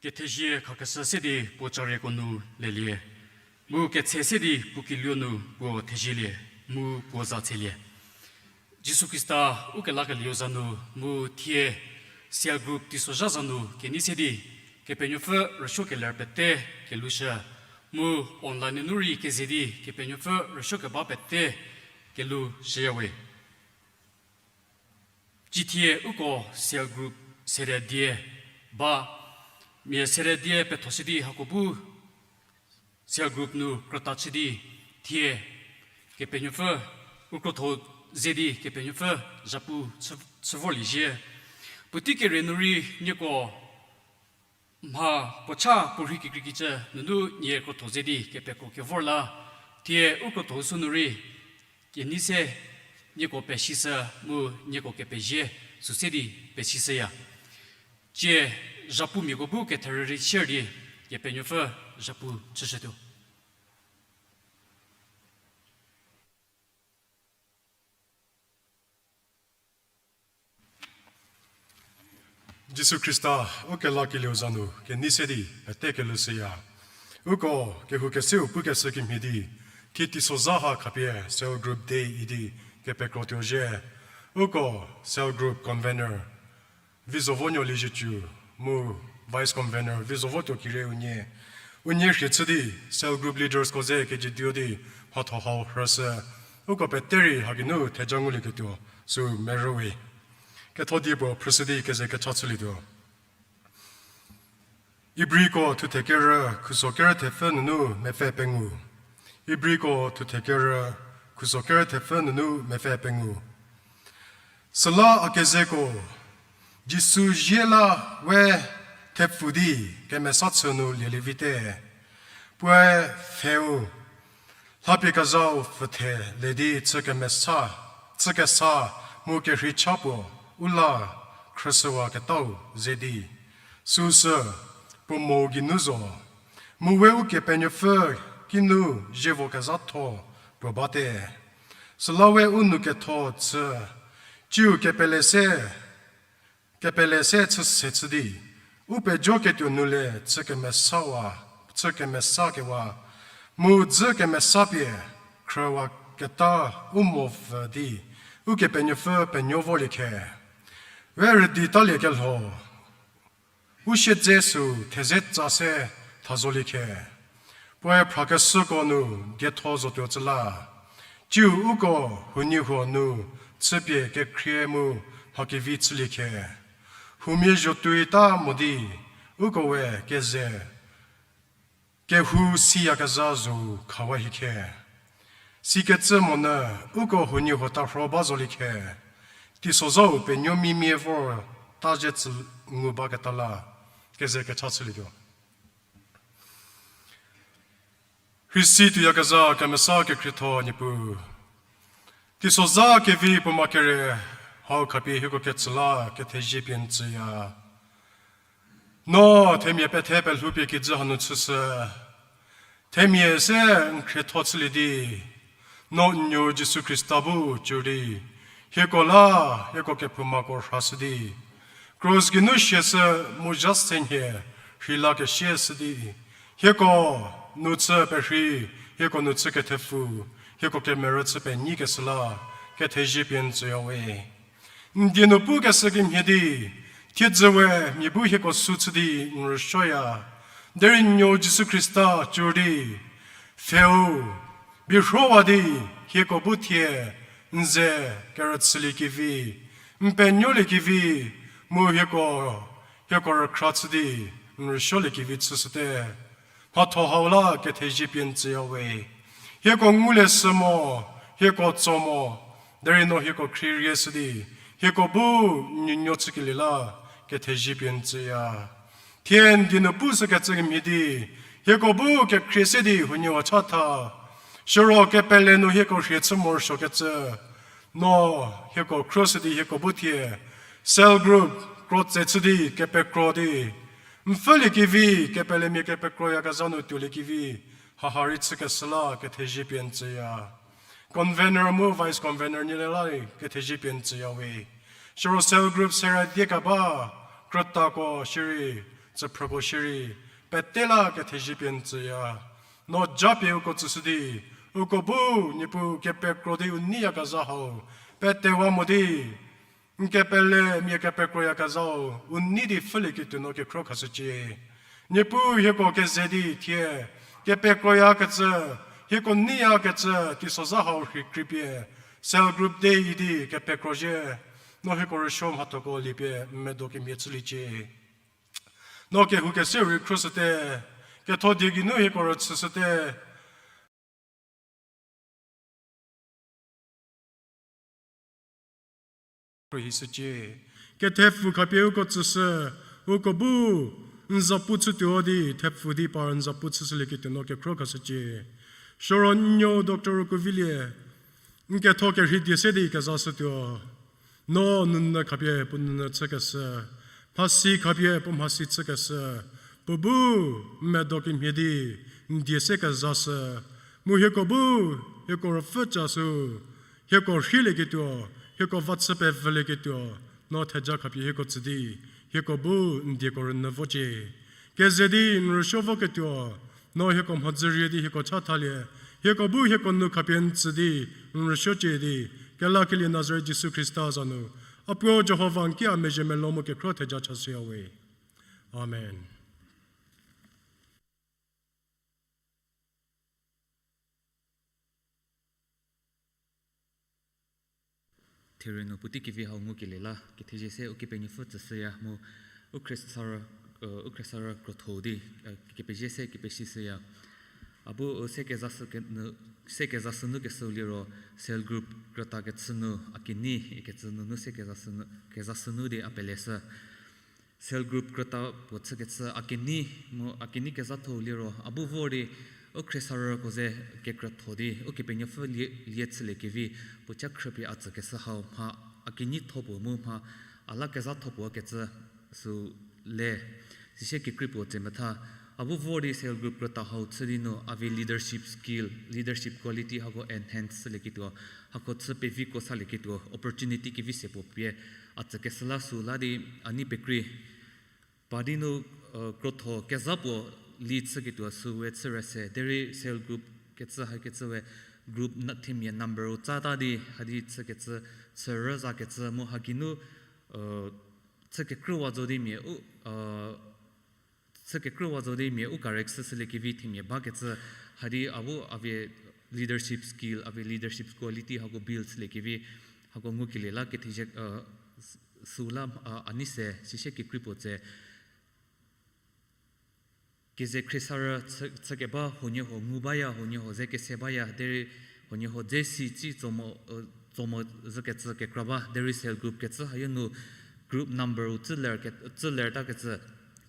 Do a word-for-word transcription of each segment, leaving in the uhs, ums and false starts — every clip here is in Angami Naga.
Kethezie khakeshü se di puo carieko nu lelie. Mu ketse se di puo kiluo nu puo thezielie, mu puo za tselie. Jisu Khrista ukelakelieu za nu, mu thie cell group teisozha za nu kenei se di, Kepenuopfü rüsuokeler pete kelushü, mu online nu rei keze di Kepenuopfü rüsuokeba pete kelushüyawe. Cithie uko cell group sere die ba, mia sere die pethoshü di hako bu cell group nu krüta chü di, thie Kepenuopfü u krotho ze di Kepenuopfü zhapu chü, chü vorlie zhie. Puotei kere nu rei nieko mha puo cha puo rhei kekreikecü nunu nie krotho ze di kepekro kevor la, thie u krotho sü nu rei kenei se nieko pesishü mu nieko kepezie süse di pesishüya. Tsie zhapumiako bu ketherü rei sier di Kepenuopfü zhapu chüshütuo. Jisu Khrista ukelakelieu za nu kenei se di pete kelushüya. Uko kehoukeseu pukeshü kemhie di, thie teisozha ha khapie cell group day idi kepekrotuo zhie. Uko cell group convener Vizovonuo Liezietsu mu vice convener Vizovotuo Kire unie, unie rhie chü di cell group leadersko ze kejietuo di mhatho hau rhüshü. Uko pete rei hagei nu theja ngulieketuo sü merüwe. Ketho die puo phrüshü di keze kecha chülietuo. Ibriko thuthe kerü khuso kerü thepfü nunu mepfü pengou. Ibriko thuthe kerü khuso kerü thepfü nunu mepfü pengou. Süla a kezeko, Jisu zie la we thepfu di kemesa chü nu lielievite. Puoe pfheu, lhapie kezhau pfüthe le di chü kemesa, chü kesa mu kerhei cha puo u la khrüshüwaketau ze di. Süsü, puo mo geinu zo. Mu we Ukepenuopfü kinu zievo kezhatho puo bate. Süla we u nou ketho chü, tsiu kepele se, kepele se chü se chü di, u pejoketuo nu le chü kemesawa, chü kemesakewa, mu dzü kemesa pie khrüwaketa u mo pfü di, Ukepenuopfü penuo vorlie khe. We rüdi talie kelho, u siedze sü theze tsa se tha zolie khe. Puoe phrakeshüko nu dietho zotuo cü la, tsiu uko huoniehuo nu chüpie kekhrie mu mha kevi chülie khe. Huomia zho tuoi ta mo di, uko we keze kehou siyakezha zo khawa hi khe. Sikecü monyü uko huoniehuo tarho ba zolie khe. Teisozhau penuo mimia vor ta zhie tsü ngu baketa la, keze kecha chülietuo. Rhisi tuoyakezha kemesa kekhrietho Niepuu, teisozha kevi puoma kere hau khapie hieko ketsü la kethezie pie n tsüya. No themia pethe pelhoupie kijü hanu chüshü. Themia se n khrietho chülie di, no n nuo Jisu Khrista bu cü di, hieko la, hieko kephoumako rhashü di, krus geinu siashü mu zha se nhie rhei la kesie shü di, hieko nu chü perhei, hieko nu chü kethepfu, hieko kemerü chü penyikeshü la kethezie pie n tsüya we. N die nu pukeshü kemhie di, thiedzü we mia bu hieko sü chü di n rüsuoya. Derei n nuo Jisu Khrista cü di, pfheu, birhowa di, hieko bu thie n ze kerüchüliekevi, n penuoliekevi, mu hieko, hieko rükhra chü di n rüsuoliekevi chüshüte. Mhatho hau la kethezie pie n tsüya we. Hieko ngulie shü mo, hieko tso mo, derei no hieko khrie rie shü di, hieko bu n nuonuo chükelie la kethezie pie n tsüya. Thie n die nu pushükecü kemhie di, hieko bu kekhrie se di huoniehuo chatha, siro kepele nu hieko rhie chü morosuokecü, no hieko khruoshü di hieko bu thie cell group krotse chü di kepekro di, n pfhüliekevi, kepelemia kepekroyakezha nu tuoliekevi, haha rei chükeshü la kethezie pie n tsüya. Convener mu vice convener nyie le la rei kethezie pie n tsüya we. Siro cell group sera die keba krütako shierei tsüphrüko shierei, pete la kethezie pie n tsüya. No japie uko tsüshü di, uko bu, Niepuu kepekro di u neiyakezha hau, petewa mo di, n kepele mia kepekroyakezhau, u nei di pfhülieketuo no kekhro khashücie. Niepuu hieko keze di thie, kepekroyakecü, hieko neiyakecü, teisozha hau rhei kripie, cell group day idi kepekro zhie, no hieko rüsuo mhathoko liepie n medo kemhie chüliecie. No kehoukeseu rei khroshüte, ketho die geinu hieko rüchüshüte. Khruohishücie. Kethepfu khapie uko tsüshü, uko bu, n zapu chütuo di, thepfu di par n zapu chüshülieketuo no kekhro khashücie. Suoro n nuo Doctor Rukuvilie, n ketho kerhei die se di kezashütuo. No nounyü khapie puo nounyü chükeshü, mhasi khapie puo mhasi chükeshü, puo bu n medo kemhie di n die se kezashü, mu hieko bu, hieko rüpfü chashü, hieko rheilieketuo, hieko va chü pevülieketuo, no theja khapie hieko tsü di, hieko bu n dieko rünyü vocie. Keze di n rüsuo voketuo, no hieko mhodzü rie di hieko chathalie, hieko bu hieko nou khapie n tsü di, n rüsuocie di, kelakelie Nazaret Jisu Khrista za nu, a puo Jihova n ki a mezhie melou mu kekhro theja chashüya we. Amen. Therie nu puotei kevi hau ngukelie la, kethezie se Ukepenuopfü tsüshüya mu, u khriesarü, u khriesarü krotho di, kepezie se kepeshishüya. A bu, se kezashü ke-, nu, se kezashü nu keshüu liro, cell group krüta kechü nu, a kinyi, ikecü nunu se kezashü nu, kezashü nu di a peleshü. Cell group krüta puo chükecü a kinyi, mu a kinyi kezhatho liro, a bu vor di, u khriesarüko ze kekrütho di, Ukepenuopfü lie, lie chüliekevi, puo cha khrüpie a tsükeshü hau mha, a kinyi tho puo mu mha, a la kezhatho puo kecü, sü le, sishe kekrei puo tse metha, a bu vor di cell group krüta hau chü di nu, a vie leadership skill, leadership quality hako enhance chülieketuo, hako chü peviko salieketuo, opportunity kevi se puo pie, a tsükeshü la sü la di, a nei pekrei, pa di nu, krotho kezha puo li chüketuo sü we chü rüse, derei cell group kecü hakecü we group na themia number u tsata di, hadi chükecü, chü rüzakecü mu hagei nu, chü kekrüwa zo di mia u, chü kekrüwa zo di mia u correct chüshüliekevi themia bakecü, hadi a bu a vie leadership skill, a vie leadership quality hako build chüliekevi, hako ngukelie la kethezie, sü la, a nei se, sishe kekrei puo tse, keze khriesarü chü, chükeba huoniehuo ngu baya, huoniehuo ze kese baya, derei huoniehuo dze si tsi tso mo, tso mo zhükecü kekra ba, derei cell group kecü hayo nu group number u tsü ler ke, tsü lertakecü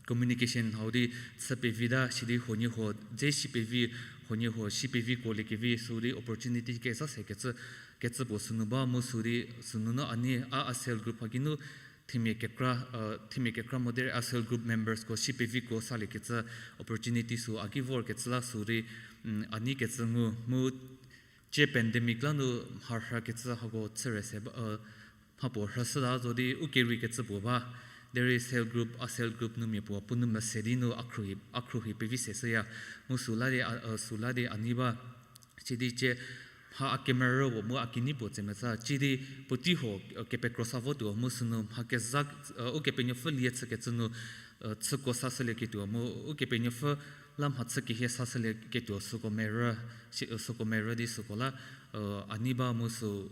communication hau di chü pevita sidi huoniehuo dze si pevi, huoniehuo si peviko liekevi sü di opportunity kezha se kecü, kecü puo sünu ba mu sü di sünunu a nei a, a cell group hagei nu themia kekra, themia kekra mo derei a cell group members ko si peviko saliekecü opportunity sü a ki vorkecü la sü di, a nei kecü ngu mu, cie pandemic la nu mharhükecü hako chü rüse ba, mhapuo rhüshüta zo di u kereikecü puo ba, derei cell group, a cell group nu mia puo puo nu mese di nu a khruohi, a khruohi pevi seshüya, mu sü la di, sü la di a nei ba, sidi cie mha a kemerü puo mu a kinyi puo tse metha, sidi puotei huo, kepekro sa votuo mu sünu mha kezha, Ukepenuopfü lie chükecü nu, chüko sashülieketuo mu Ukepenuopfü la mha chü kehie sashülieketuo süko merü, süko merü di süko la, a nei ba mu sü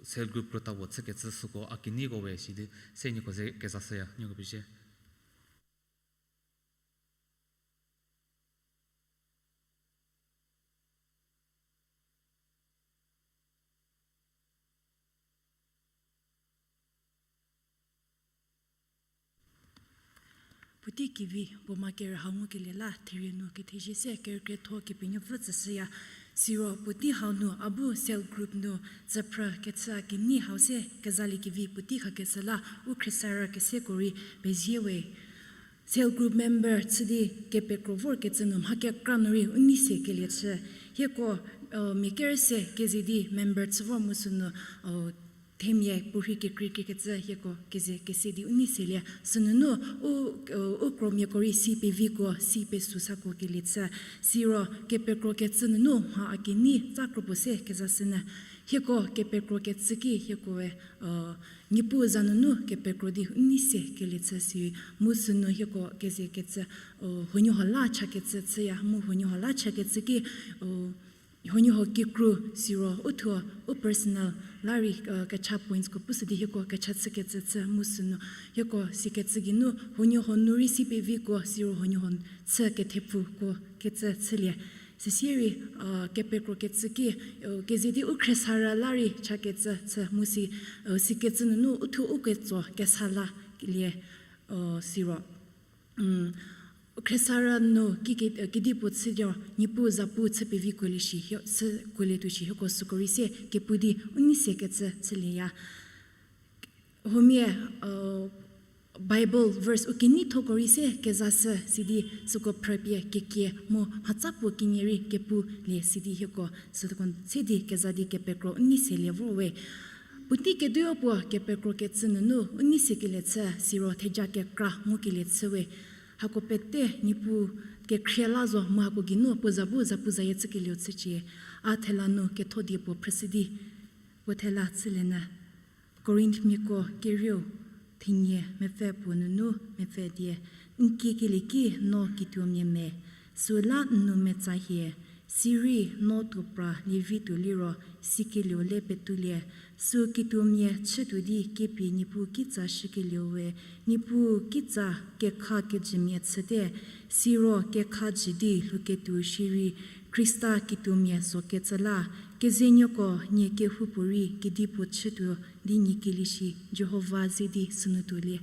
cell group krüta puo chükecü süko a kinyiko we sidi se nieko ze kezashüya, nieko pezie. Puotei kevi puo ma kerü hau ngukelie la therie nu kethezie se kerükrietho Kepenuopfü tsüshüya. Siro puotei hau nu a bu cell group nu tsüphrü kechü a kinyi hau se kezaliekevi puotei khakeshü la u khriesarü keseko rei pezie we. Cell group member chü di kepekro vorkecü nu mha kekra nu rei u nei se kelie chü. Hieko, mia kerü se keze di member chü vor mu sünu, Themia puorhi kekreikreikecü hieko keze kese di u nei selie. Sünunu u, u kromiako rei si pevikuo, si pesu sakuo kelie chü. Siro kepekrokecü nunu mha a kenei tsa kropuo se kezashünyü. Hieko kepekrokecü ki hiekoe, Niepuu za nunu kepekro di u nei se kelie chü si. Mu sünu hieko keze kecü, huoniehuo la chakecü chüya, mu huoniehuo la chakecü ki, huoniehuo kikru siro u thuo, u personal la rei, kecha pointsko pushü di hieko kecha chükecü chü mu sünu. Hieko sikecü geinu huoniehuo nu rei si pevikuo siro huoniehuo chü kethepfukuo kecü chülie. Süsie rei, kepekrokecü ki, keze di u khriesarü la rei chakecü chü mu si, sikecü nunu u thuo u ketso kesa la lie, siro khriesarü nu ki, kedipuo chütuo, Niepuu zapu chü pevikuolie shi, chükuolietuo shi hieko süko rei se kepu di u nei sekecü chülieya. Huomia, Bible verse u keneithoko rei se kezashü sidi süko phrüpie kekie mu mhatsa puo kenie rei kepulie sidi hieko süko se di keza di kepekro u nei selie vor we. Puotei keduo puo kepekrokecü nunu u nei sekelie chü siro theja kekra ngukelie chü we. Hako pete Niepuu kekhrie la zo mu hako geinu puo za bu zapuzayie chükelieu chücie. A thela nu ketho die puo phrüshü di puo thela chülie nyü. Korinthmiako kerieu, thenie mepfü puo nunu mepfü die. N kiekelie ki no kituomia me, süla n nou metsa hie, sirei no tuo pra lievi tuo liro, sikelieu le petulie, süu kituomia chütuo di kepie Niepuu kitsa shükelieu we, Niepuu kitsa kekha kejümia chüte, siro kekha jü di lhouketuo shierei, Khrista kituomia zokecü la, kezenuoko nie kehoupuorei kedipuo chütuo di nie kelie shi, Jihova ze di sünu tuolie.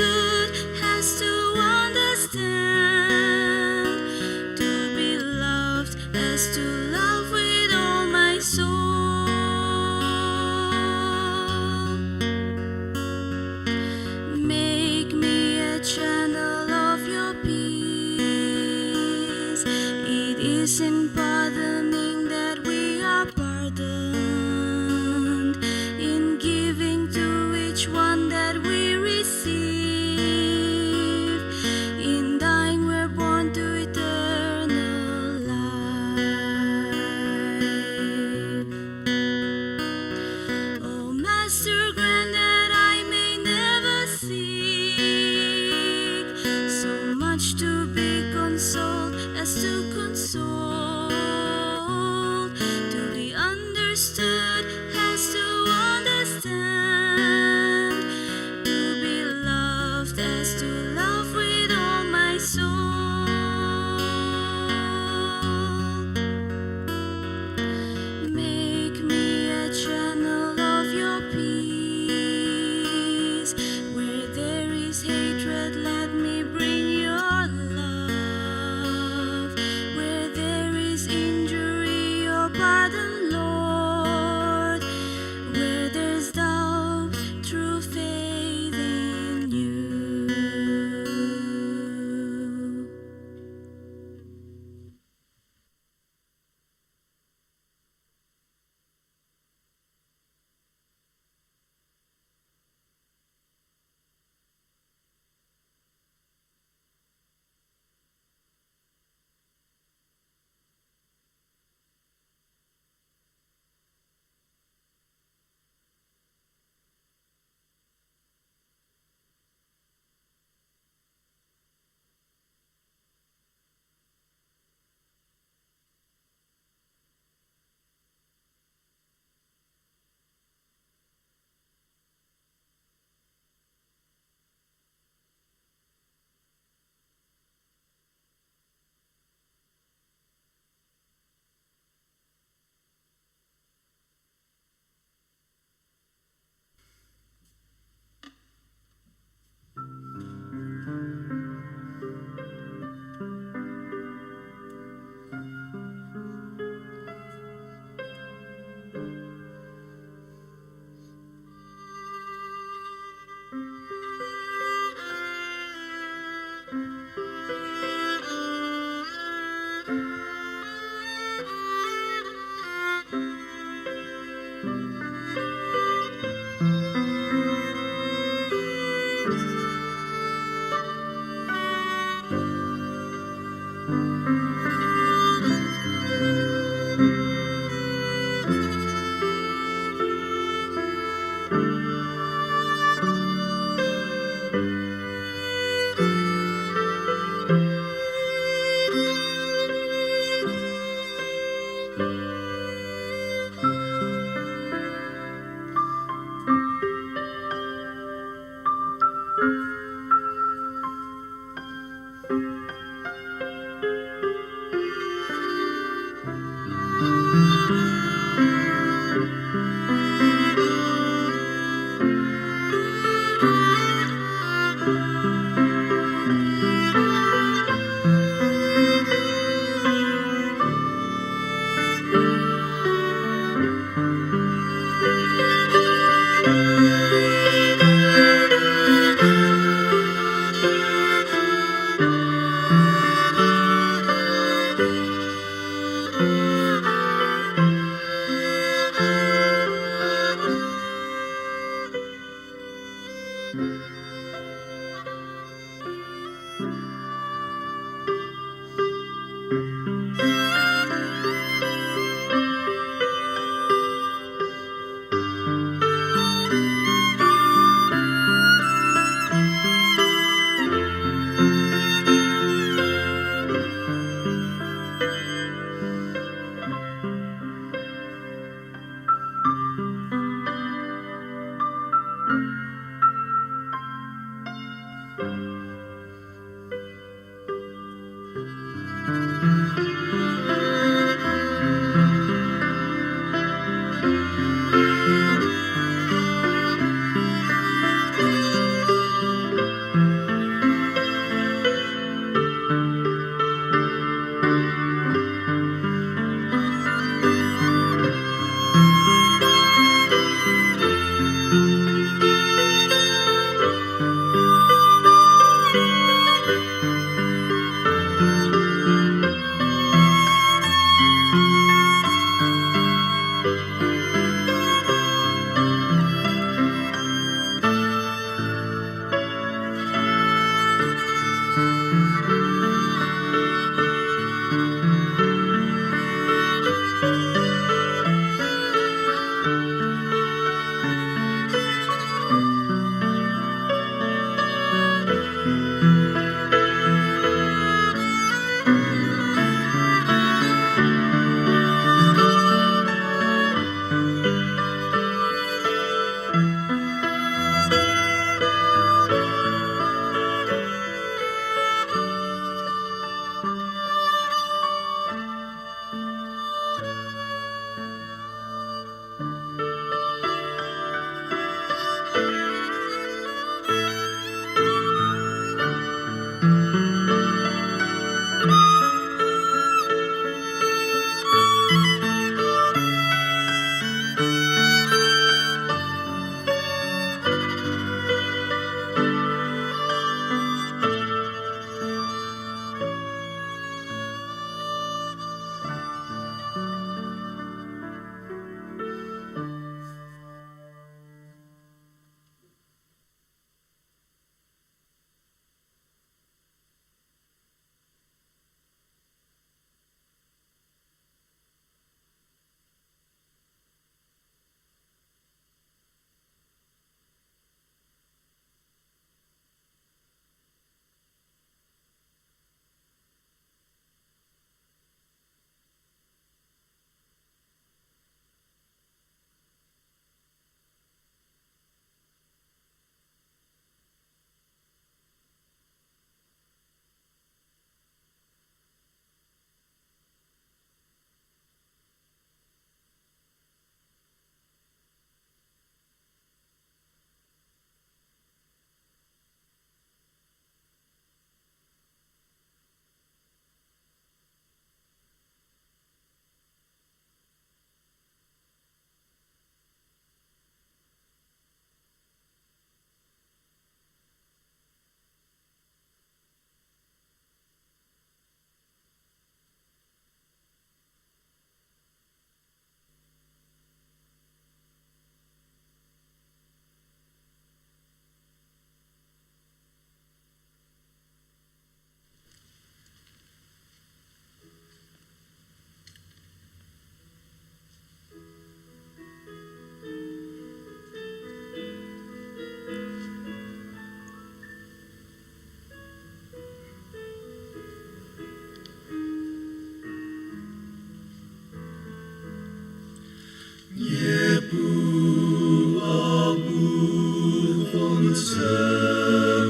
understood as to understand, to be loved as to love with all my soul. Make me a channel of your peace. It is in pardoning that we are pardoned, in giving to each one that we receive. In dying we're born to eternal life. Oh, Master, grant that I may never seek so much to be consoled as to console, to be understood as to understand, to be loved as to love with all my soul. Make me a channel of your peace. Where there is hatred, let me bring your love. Where there is injury, your pardon, Lord. Where there's doubt, true faith in you.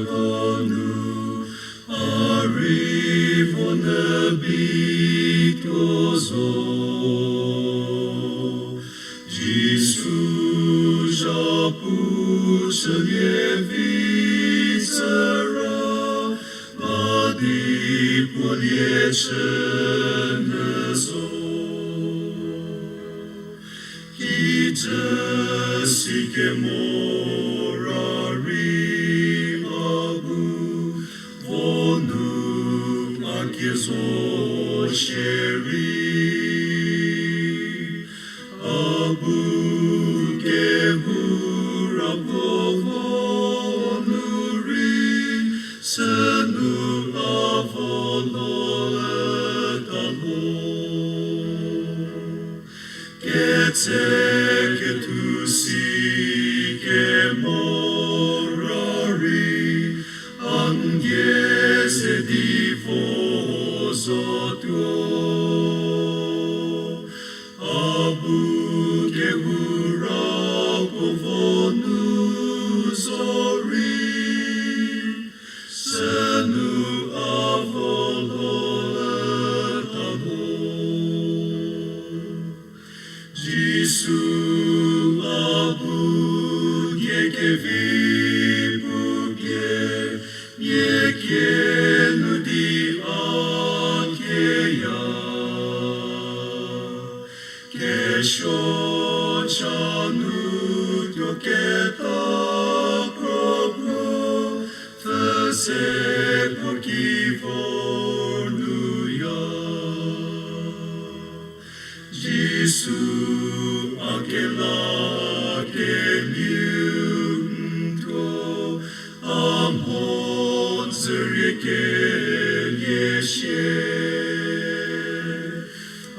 Ko nu a rei vo nyü bituo zo. Jisu zhapu chülie vi tsüra, mha di puolie chü nyü zo. Kijü si kemo ra rei a bu vo nu a kie zo shierei, a bu kehou ra ko vo nu rei, sünu a vo lo üta lo. Ketse kethu si kemo ra rei, a nie ze di vo zotuo. A bu kehou ra ko vo nu zo rei, sünu a vo lo üta lo. Jisu a bu nie kevi pupie, nie kie nu di a kieya. Kesuo cha nu tuo keta kro kro, pfhü se puo ki vor nuya. Jisu a kela kenieu n tuo, a mhodzü rei kelie shie.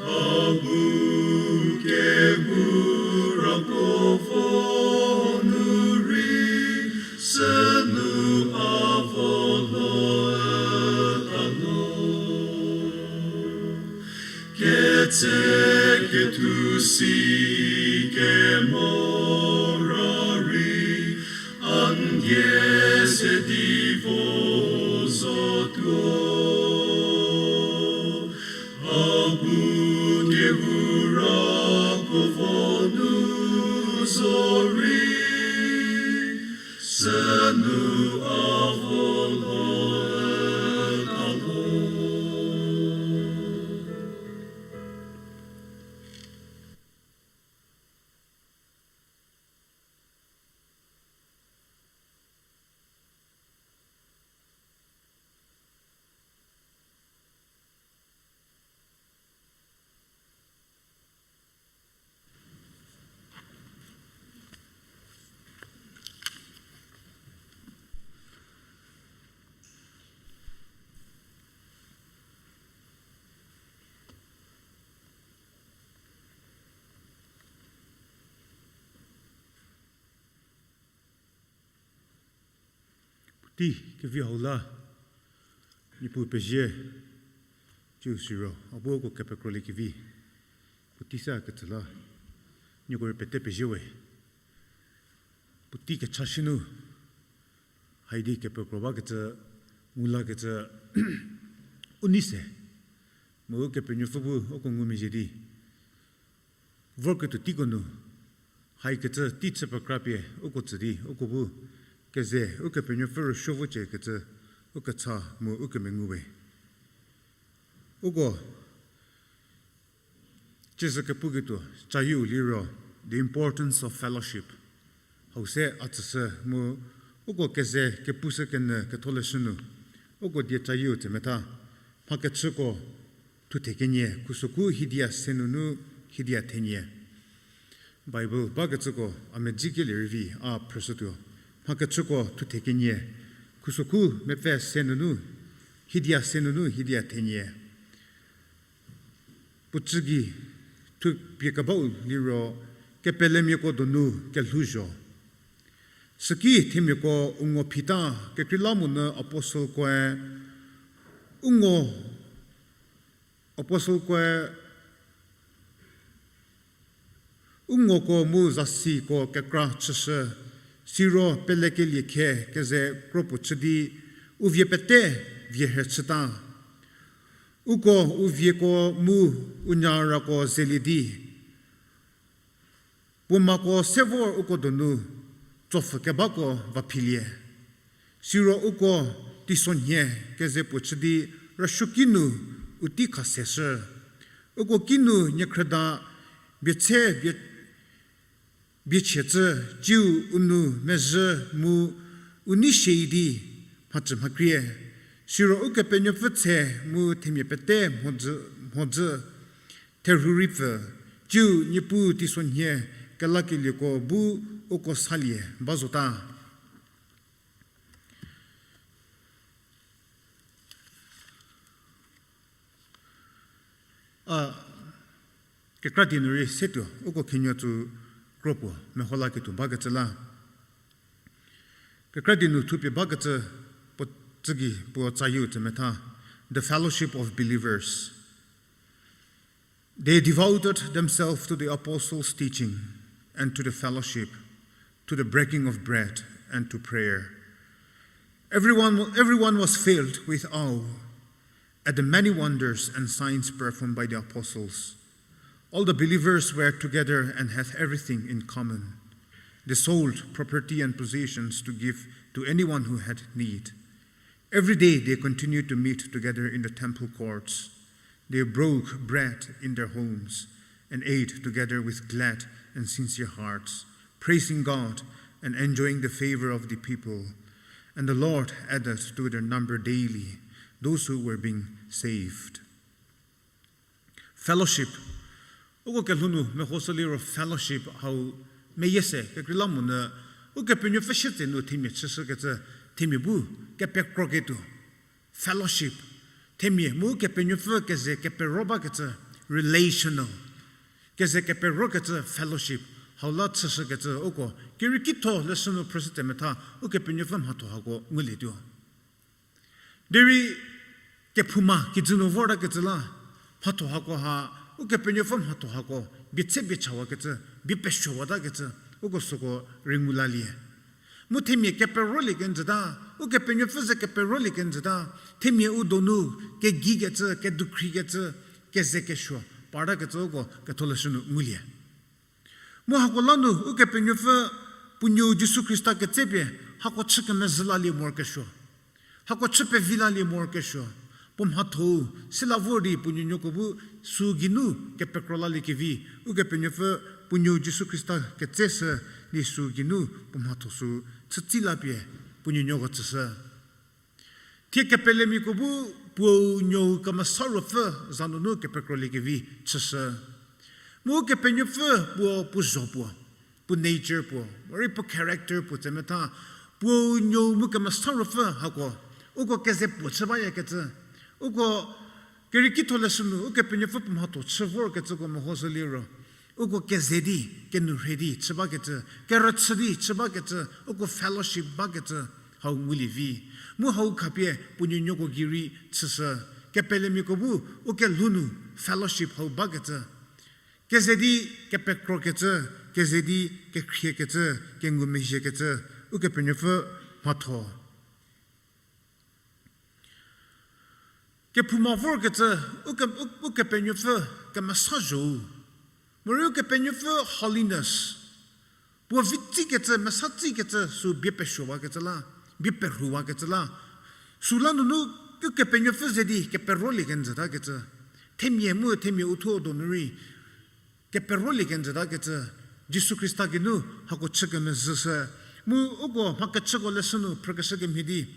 A bu kehou ra ko vo nu rei, sünu a vo lo üta lo. Ketse kethu si kemo ra rei, a nie ze di vo zotuo. A bu kehou ra ko vo nu zo rei, sünu a vo lo üta lo. Puotei kevi hau la, Niepuu pezie, ciu siro a bu uko kepekrolie kevi, puotei sa kecü la, nieko rei pete pezie we. Puotei kecha shi nu, haidi kepekro bakecü, ngu lakecü, u nei se, mu Ukepenuopfü bu uko ngumezhie di vorketuo teiko nu, haikecü tei chü pekrapie uko tsü di uko bu keze Ukepenuopfü rüsuo vocie kecü ukecha mu ukemengu we. Uko ciezü kepuketuo cayieu liro, the importance of fellowship. Hau se a tsüshü mu uko keze kepushü kenyü ketholeshü nu, uko die cayieu tsemetha, mhakechüko thuthe kenie, khusokhu hidia se nunu hidia thenie. Bible bakecüko a medzikelie rei vi a phrüshütuo. Mhakechüko thuthe kenie, khusokhu mepfü se nunu, hidia se nunu hidia thenie. Puo cü gei thupie kebau liro, kepelemiako donu kelhouzho. Süki themiako u ngo phita, kekreilamonyü apostle koe, u ngo, apostle koe, u ngoko mu zasiko kekra chüshü, Siro pelekelie khe keze kro puo chü di, u vie pete vie rhe chüta. Uko u vieko mu u nyarako zelie di, puo mako se vor uko donu tsopfhü kebako va philie. Siro uko teisonhie keze puo chü di rüsuoki nu u tei kha seshü. Uko kinu niekhrüda bietshe bie, biechie cü, ciu u nou mezhü mu u nei shie di mhacü mhakrie. Siro Ukepenuopfü tshe mu themia pete mhodzü, mhodzü therhu rei pfü, ciu Niepuu teisonhie kelakelieko bu uko salie ba zota. A, kekra di nu rei se tuo, uko khenuo tsü kro puo meho laketuo bakecü la. Kekra di nu thupie bakecü puo tsügei puo tsayieu tsü metha, the fellowship of believers. They devoted themselves to the apostles' teaching and to the fellowship, to the breaking of bread and to prayer. Everyone, everyone was filled with awe at the many wonders and signs performed by the apostles. All the believers were together and had everything in common. They sold property and possessions to give to anyone who had need. Every day they continued to meet together in the temple courts. They broke bread in their homes and ate together with glad and sincere hearts, praising God and enjoying the favor of the people. And the Lord added to their number daily those who were being saved. Fellowship. Uko kelhou nu mehoshü liro fellowship hau meyie se kekreilamonyü, Ukepenuopfü sietsenu themia chüshükecü, themia bu kepekroketuo. Fellowship. Themia mu Ukepenuopfü keze kepero bakecü, relational. Keze keperokecü fellowship. Hau la chüshükecü uko kerieki tho leshü nu phrüshüte metha Ukepenuopfü mhatho hako ngulietuo. Derei kephouma kijü nu vortakecü la, mhatho hako ha, Ukepenuopfü mhatho hako, bietse biechawakecü, bie pesuowatakecü, uko süko rei ngu lalie. Mu themia keperolie kenjüta, Ukepenuopfü ze keperolie kenjüta, themia u donu, kegikecü, kedukhrikecü, keze kesuo, partakecü uko ketholeshü nu ngulie. Mu hako la nu Ukepenuopfü puo nuou Jisu Khrista ketsepie hako chü kemezhü lalie morokesuo. Hako chü pevi lalie morokesuo. Puo mhatho-u, sila vor di puo nuonuoko bu süu geinu kepekro laliekevi, Ukepenuopfü puo nuou Jisu Khrista ketseshü di süu geinu puo mhatho sü chütsi lapie puo nuonuoko tsüshü. Thie kepelemiako bu puou nuou kemesa ruopfü za nunu kepekroliekevi chüshü. Mu Ukepenuopfü puo puo zho puo, puo nature puo, morei puo character puo tsemetha, puou nuou mu kemesa ruopfü hako, uko keze puo chü bayakecü, uko kerieki tho leshü nu Ukepenuopfü puo mhatho chü vorkecüko mehoshü liro, uko keze di, kenourhei di chü bakecü, kerüchü di chü bakecü, uko fellowship bakecü hau ngulie vi. Mu hau khapie puo nuonuoko gei rei chüshü, kepelemiako bu u kelhou nu fellowship hau bakecü. Keze di kepekrokecü, keze di kekhriekecü, kengumezhiekecü, Ukepenuopfü mhatho. Kephouma vorkecü, uke-, u-, Ukepenuopfü kemesa zho-u. Morei Ukepenuopfü holiness. Puo vi tsikecü, mesa tsikecü, sü bie pesuowakecü la, bie perhuwakecü la. Süla nunu Ukepenuopfü ze di keperolie kenjütakecü. Themia mu themia uthuo donu rei keperolie kenjütakecü, Jisu Khrista geinu hako chü kemezhüshü. Mu uko mha kechüko leshü nu phrükeshü kemhie di,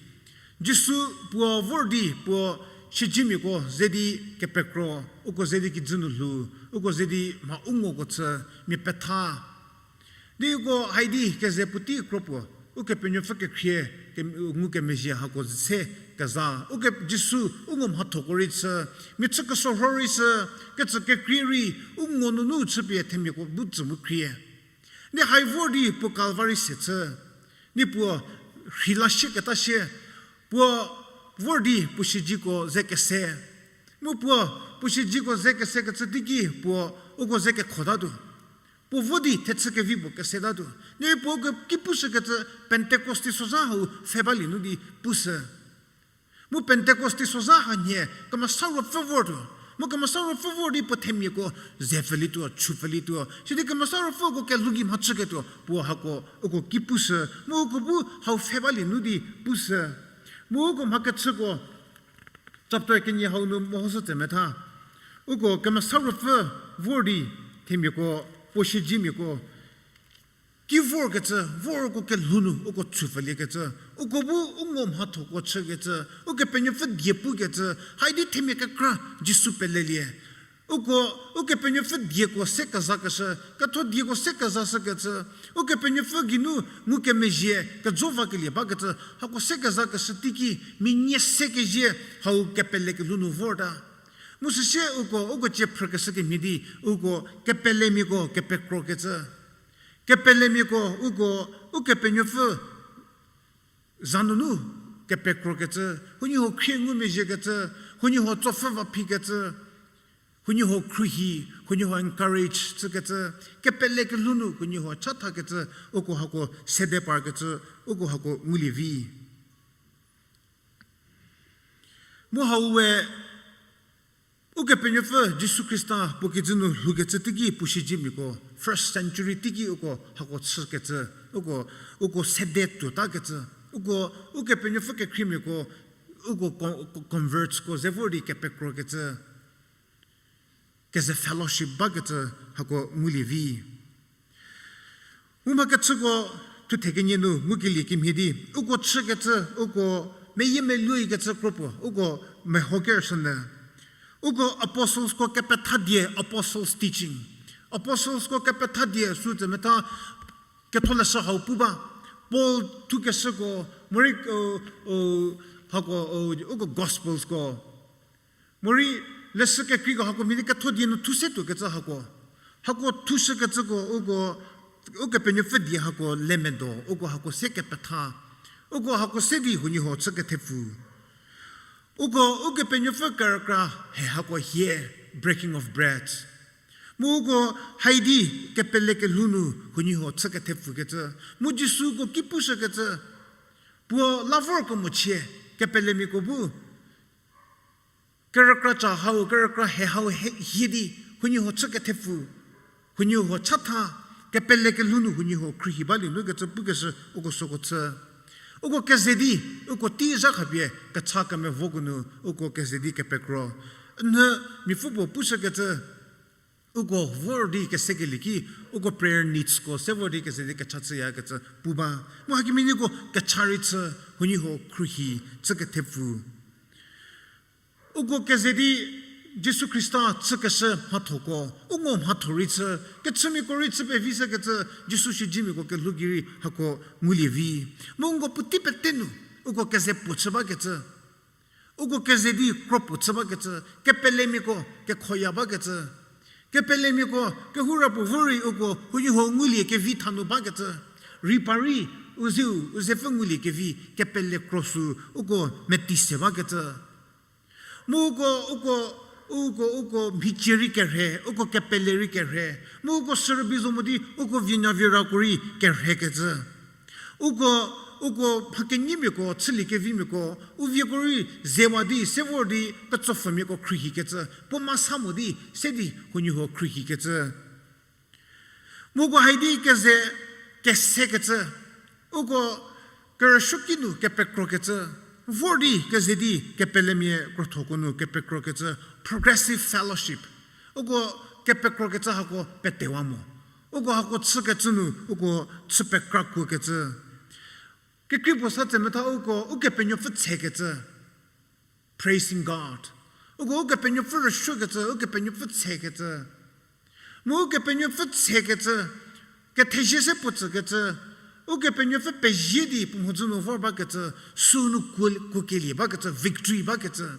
Jisu puo vor di puo siedzemiako ze di kepekro, uko ze di kijü nu lhou, uko ze di mha u ngoko chü, mia petha. Di uko haidi keze puotei kro puo, Ukepenuopfü kekhrie, ke-, ngukemezhie hako se keza, uke Jisu u ngo mhathoko rei chü, mia chü kesorho rei chü, kecü kekrie rei, u ngo nunu chüpie themiako bu tsü mu khrie. Di hai vor di puo Kalvari se chü, di puo rheila shieketa shie, puo vor di puo siedzeko ze kese. Mu puo, puo siedzeko ze kesekecü teiki puo uko ze kekhotatuo. Puo vo di thechü kevi puo kesetatuo. Nirei puo uko ki pushükecü Pentecost teisozha hau pfhe balie nu di pushü. Mu Pentecost teisozha hanhie Kemesa Ruopfü vortuo. Mu Kemesa Ruopfü vor di puo themiako ze pfülietuo, chü pfülietuo. Sidi Kemesa Ruopfüko kelhou gei mhachüketuo puo hako uko ki pushü. Mu uko bu hau pfhe balie nu di pushü. Mu uko mhakechüko chapter kenie hau nu mehoshü tse metha. Uko Kemesa Ruopfü vor di themiako, puo siedzemiako ki vorkecü, vorko kelhou nu uko chü pfüliekecü, uko bu u ngo mhathoko chükecü, Ukepenuopfü die pukecü, haidi themia kekra Jisu pelelie. Uko, Ukepenuopfü dieko se kezakeshü, ketho dieko se kezashükecü, Ukepenuopfü geinu ngukemezhie kejo vakelie bakecü, hako se kezakeshü teiki, mia nie se kezhie hau kepele kelhou nu vorta. Mu süsie uko, uko cie phrükeshü kemhie di, uko kepelemiako kepekrokecü. Kepelemiako uko, Ukepenuopfü za nunu kepekrokecü, huoniehuo khrie ngumezhiekecü, huoniehuo tsopfü va phikecü, huoniehuo khruohi, huoniehuo encourage chükecü, kepele kelhou nu huoniehuo chathakecü, uko hako sede parkecü, uko hako ngulie vi. Mu hau we, Ukepenuopfü Jisu Khrista puo kijü nu lhoukecü teiki puo siedzemiako, first century teiki uko hako chükecü, uko, uko sede tuotakecü, uko, Ukepenuopfü kekhriemiako, uko con-, convertsko ze vor di kepekrokecü, keze fellowship bakecü hako ngulie vi. Mu mhakechüko thuthe kenie nu ngukelie kemhie di, uko chükecü, uko meyiemeluoikecü kropuo, uko meho kershünyü. Uko apostlesko kepethadie, apostles' teaching. Apostlesko kepethadie sü tse metha ketholeshü hau pu ba. Paul thukeshüko, morei, hako, uko gospelsko. Morei leshü kekreiko hako mhie di ketho die nu thu se tuokecü hako. Hako thushükecüko uko, Ukepenuopfü die hako lemedo, uko hako se kepetha. Uko hako se di huoniehuo chü kethepfu. Uko, Ukepenuopfü kerükra he hako hie, breaking of bread. Mu uko haidi kepele kelhou nu huoniehuo chü kethepfukecü. Mu Jisu uko ki pushükecü. Puo la vorkemochie, kepelemiako bu kerükra ca hau, kerükra he hau he, hie di, huoniehuo chü kethepfu, huoniehuo chatha, kepele kelhou nu huoniehuo khruohi balie nukecü pukeshü uko süko chü. Uko keze di, uko tei zha khapie kecha kemevoko nu, uko keze di kepekro. Nhü mipfü puo pushükecü, uko vor di kesekelie ki, uko prayer needsko se vor di keze di kecha chüyakecü pu ba. Mu hakemhie niko kecha rei chü, huoniehuo khruohi chü kethepfu. Uko keze di Jisu Khrista chükeshü mhathoko, u ngo mhatho rei chü, kechümiako rei chü pevi sekecü, Jisu siedzemiako kelhou gei rei hako ngulie vi. Mu uko puotei pete nu, uko keze puo chü bakecü. Uko keze di kro puo chü bakecü, kepelemiako kekhoya bakecü. Kepelemiako kehoura puo vo rei uko huoniehuo ngulie kevi thanu bakecü. Rei pa rei u zeu, u zepfü ngulie kevi kepele kro sü uko meti se bakecü. Mu uko, uko, uko, uko mhicie rei kerhe, uko kepele rei kerhe. Mu uko sürübei zo mo di uko vienyavierako rei kerhekecü. Uko, uko mhakenyimiako, chüliekevimiako, u vieko rei zewa di, se vor di, petsopfhümiako khruohikecü, puo masa mo di, se di huoniehuo khruohikecü. Mu uko haidi keze kesekecü, uko kerüsuoki nu kepekrokecü, vor di keze di kepelemia krothoko nu kepekrokecü, progressive fellowship. Uko kepekrokecü hako petewa mo. Uko hako chükecü nu, uko chü pekra kuokecü. Kekrei puo sa tse metha uko, Ukepenuopfü tsekecü. Praising God. Uko Ukepenuopfü rüsuokecü, Ukepenuopfü tsekecü. Mu Ukepenuopfü tsekecü, kethezie se puo tsükecü, Ukepenuopfü pezie di puo mhodzü nu vor bakecü, sünu kuo, kuokelie bakecü, victory bakecü.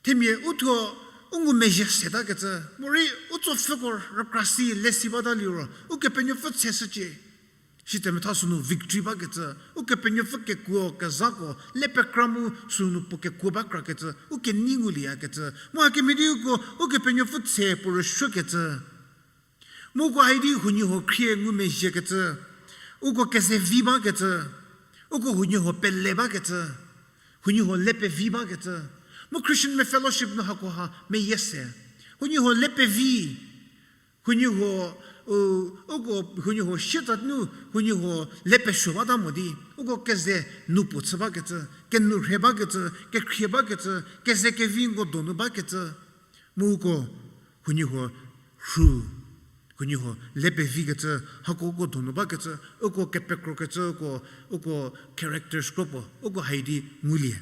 Themia uthuo u ngumezhie setakecü, morei u tsopfhüko rükra si lesi bata liro, Ukepenuopfü tseshücie. Sitse metha sünu victory bakecü, Ukepenuopfü kekuo kezhako, le pekra mu sünu puo kekuo ba krakecü, u kenei ngulieyakecü, mu hakemhie di uko, Ukepenuopfü tse puo rüsuokecü. Mu uko haidi huoniehuo khrie ngumezhiekecü, uko kezevi bakecü, uko huoniehuo pele bakecü, huoniehuo le pevi bakecü. Mu Christian mia fellowship nu hakoha meyie se. Huoniehuo le pevi, huoniehuo, u, uko huoniehuo sietsa nu, huoniehuo le pesuo bata mo di, uko keze nu puo chü bakecü, kenu rhe bakecü, kekhrie bakecü, keze kevi nko donu bakecü. Mu uko huoniehuo rhu, huoniehuo le pevikecü, hako uko donu bakecü, uko kepekrokecü, uko, uko characters kropuo, uko haidi ngulie.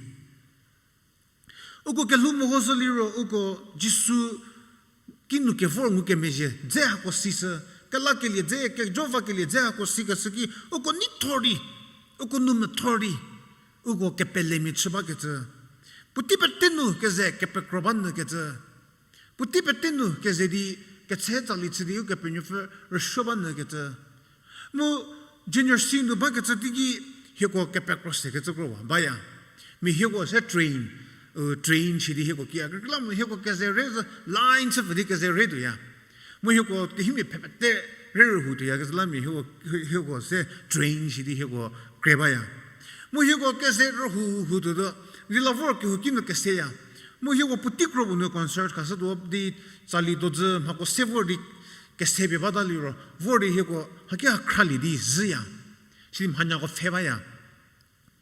Uko kelhou mehoshü liro, uko Jisu kinu kevor ngukemezhie dze hako sishü, kelakelie dze, kejo vakelie dze hako sikeshü ki, uko neithor di, uko nou methor di, uko kepelemia chü bakecü. Puotei pete nu keze kepekro ba nyükecü. Puotei pete nu keze di ketse tsali chü di Ukepenuopfü rüsuo ba nyükecü. Mu junior C nu bakecü teiki hieko kepekro sekecü krowa baya. Mia hieko se train, u, train shi di hieko kiya kekreilamonyü hieko keze re zü line chü pfü di keze re tuoya. Mu hieko kehimia phe pete re rühou tuoyakecü la mia hieko, hieko se train shi di hieko kre baya. Mu hieko keze rühou hu tuotuo, rila vor kehouki nu keseya. Mu hieko puotei kro puo nu concert khashütuo di tsali dozü mhako se vor di kesepie bata liro, vor di hieko haki ha khralie di zhüya. Sidi mhanyako pfhe baya.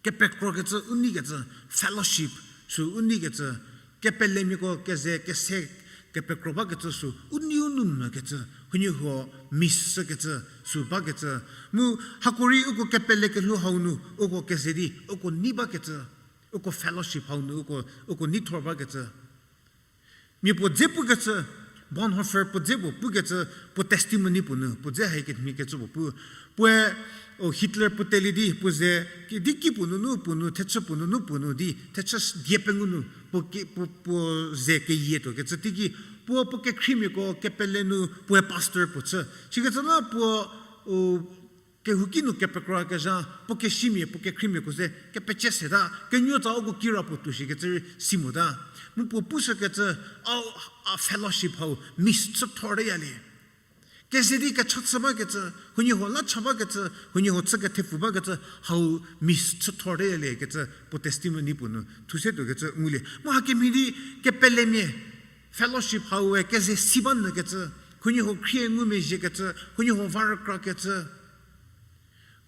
Kepekrokecü u neikecü, fellowship sü u neikecü, kepelemiako keze kese kepekro bakecü sü u nei u nou mvükecü, huoniehuo miss shükecü sü bakecü. Mu hako rei uko kepele kelhou hau nu uko keze di uko nei bakecü, uko fellowship hau nu uko, uko neithor bakecü. Mia puo dze pukecü, Bonhoeffer puo dze puo pukecü, puo testimony puo nu, puo dze hai kemhiekecü puo pu. Puoe, o, Hitler puo telie di, puo ze, ki, di ki puo nunu, puo nu, thechü puo nunu, puo nu di, thechü s-, die pengou nu, puo ki, puo, puo ze keyie tuokecü teiki, puo, puo kekhriemiako kepele nu, puoe pastor puo chü. Sikecü la puo, o, kehouki nu kepekrua kezha, puo kesimia, puo kekhriemiako ze, kepecie seta, kenuotsa uko kira puo tuo shikecü rei si mota. Mu puo pushükecü, a, a fellowship hau, miss chü thorteyalie. Keze di kecha chü bakecü, huoniehuo la cha bakecü, huoniehuo chü kethepfu bakecü, hau miss chü thorteyalie kecü, puo testimony puo nu, thuse tuokecü ngulie. Mu hakemhie di kepelemia, fellowship hau we keze si ba nyükecü, huoniehuo khrie ngumezhiekecü, huoniehuo va rükrakecü,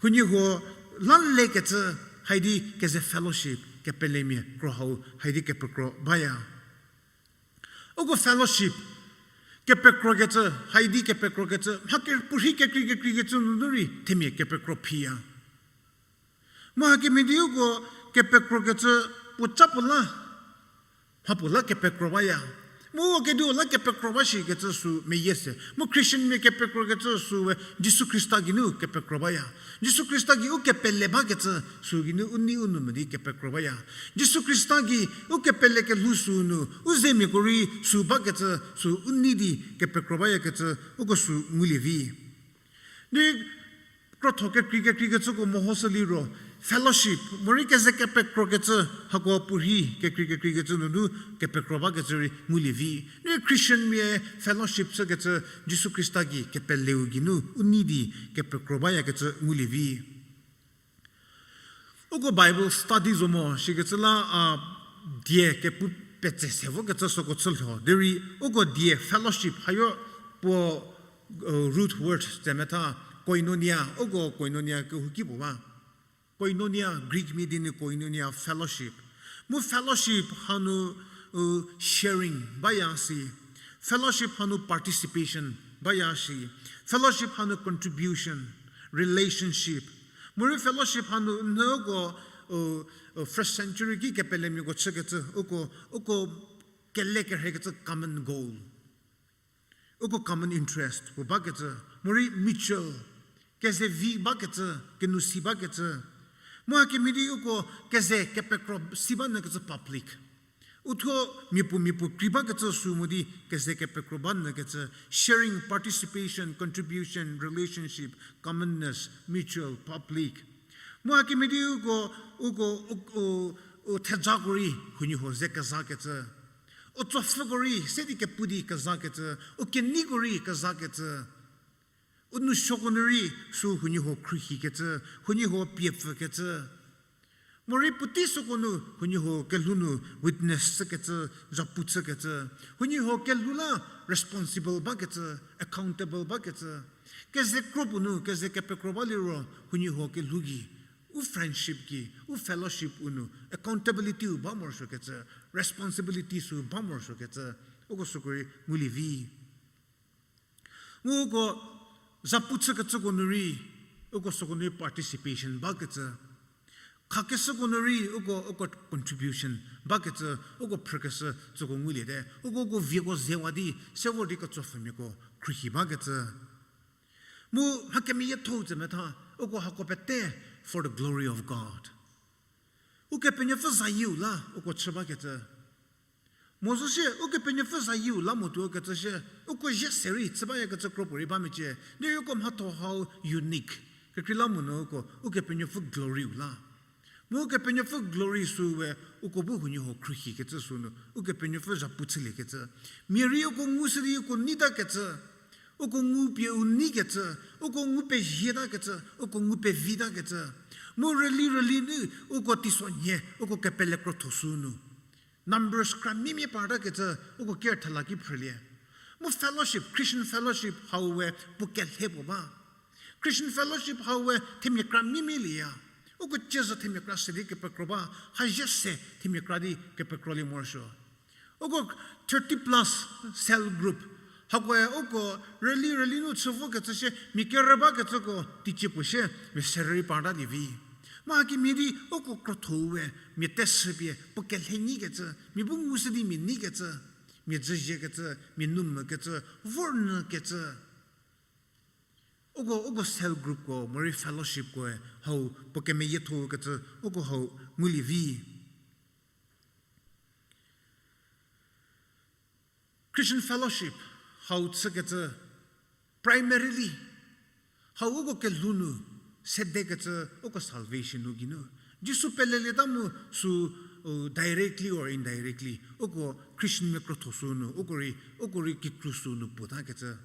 huoniehuo la lekecü, haidi keze fellowship, kepelemia kro hau, haidi kepekro baya. Uko fellowship, kepekrokecü, haidi kepekrokecü, mha ke-, puorhi kekrei kekreikecü nunu rei, themia kepekro phiya. Mu hakemhie di uko kepekrokecü puo ca puo la, mha puo la kepekro baya. Mu uko kediu la kepekro ba shikecü sü meyie se. Mu Christian mia kepekrokecü sü we Jisu Khrista geinu kepekro baya. Jisu Khrista gei u kepele bakecü sü geinu u nei u nou mo di kepekro baya. Jisu Khrista gei u kepele kelhou sü nu, u zemiako rei sü bakecü sü u nei di kepekro bayakecü uko sü ngulie vi. Di krotho kekrei kekreikecüko mehoshü liro, fellowship, morei keze kepekrokecü, hako puorhi kekrei kekreikecü nunu kepekro bakecü rei ngulie vi. Di Christian mia fellowship chükecü Jisu Khrista gei kepeleu geinu u nei di kepekro bayakecü ngulie vi. Uko Bible study zo mo shikecü la, a, die kepu petse se vokecü süko chülho. Derei uko die fellowship hayo puo, root word tsemetha koinonia, uko koinonia kehouki puo ba. Koinonia, Greek mia di nu koinonia, fellowship. Mu fellowship hanu, sharing baya si. Fellowship hanu participation baya si. Fellowship hanu contribution, relationship. Morei fellowship hanu nüko, first century ki kepelemiako chükecü, uko, uko kele kerhekecü common goal. Uko common interest puo bakecü, morei mutual, keze vi bakecü, kenou si bakecü. Mu hakemhie di uko keze kepekro si ba nyükecü public. Uthuo mia puo mia puo krei bakecü sü mo di keze kepekro ba nyükecü, sharing, participation, contribution, relationship, commonness, mutual, public. Mu hakemhie di uko, uko, u, u, u thejako rei huoniehuo ze kezakecü. U tsopfhüko rei se di kepu di kezakecü. U keneiko rei kezakecü. U nou suoko nu rei sü huoniehuo khruohikecü, huoniehuo pie pfükecü. Morei puotei süko nu huoniehuo kelhou nu witness chükecü, zhapu chükecü. Huoniehuo kelhou la responsible bakecü, accountable bakecü. Keze kro puo nu, keze kepekro ba liro huoniehuo kelhou gei, u friendship gei, u fellowship u nu accountability u ba morosuokecü, responsibility sü ba morosuokecü. Uko süko rei ngulie vi. Mu uko zhapu chükecüko nu rei, uko süko nu rei participation bakecü. Khakeshüko nu rei uko, uko contribution bakecü, uko phrükeshü süko nguliete. Uko, uko vieko zewa di, se vor di ketsopfhümiako khruohi bakecü. Mu mha kemeyiethou tse metha, uko hako pete for the glory of God. Ukepenuopfü zayieu la uko chü bakecü. Mo zo sie, Ukepenuopfü zayieu la mo tuo kecü sie, uko zie se rei chü bayakecü kro puorei ba mecie. Derei uko mhatho hau unique. Kekreilamonyü uko, Ukepenuopfü glory-u la. Mu Ukepenuopfü glory sü we, uko bu huoniehuo khruohikecü sü nu, Ukepenuopfü zhapu chüliekecü. Mia rei uko ngushü di uko neitakecü. Uko ngu pie u neikecü, uko ngu pezhietakecü, uko ngu pevitakecü. Mu rüli rüli nu, uko teisonhie, uko kepele krotho sü nu. Numbers kra mimie partakecü, uko ker thela ki phrülie. Mu fellowship, Christian fellowship hau we puo kelhe puo ba. Christian fellowship hau we themia kra mimie lieya. Uko ciezü themia kra se di kepekro ba, hazie se themia kra di kepekrolie morosuo. Uko thirty plus cell group. Hakoe uko rüli rüli nu chü vokecü sie, mia kerü bakecüko teicie puo sie, mia serü rei partalie vi. Mu hakemhie di uko krotho we, mia teshü pie puo kelhe nyikecü, mia bu ngushü di mia neikecü, mia dzüziekecü, mia nu mükecü, vor nyükecü. Uko, uko cell groupko, morei fellowshipkoe, hau puo kemeyietho kecü, uko hau ngulie vi. Christian fellowship hau chükecü, primarily, hau uko kelhou nu sedekecü uko salvation nu geinu. Jisu pelelieta mu sü, uh, directly or indirectly, uko Christian mia krotho sü nu, uko rei, uko rei kikru sü nu puotakecü.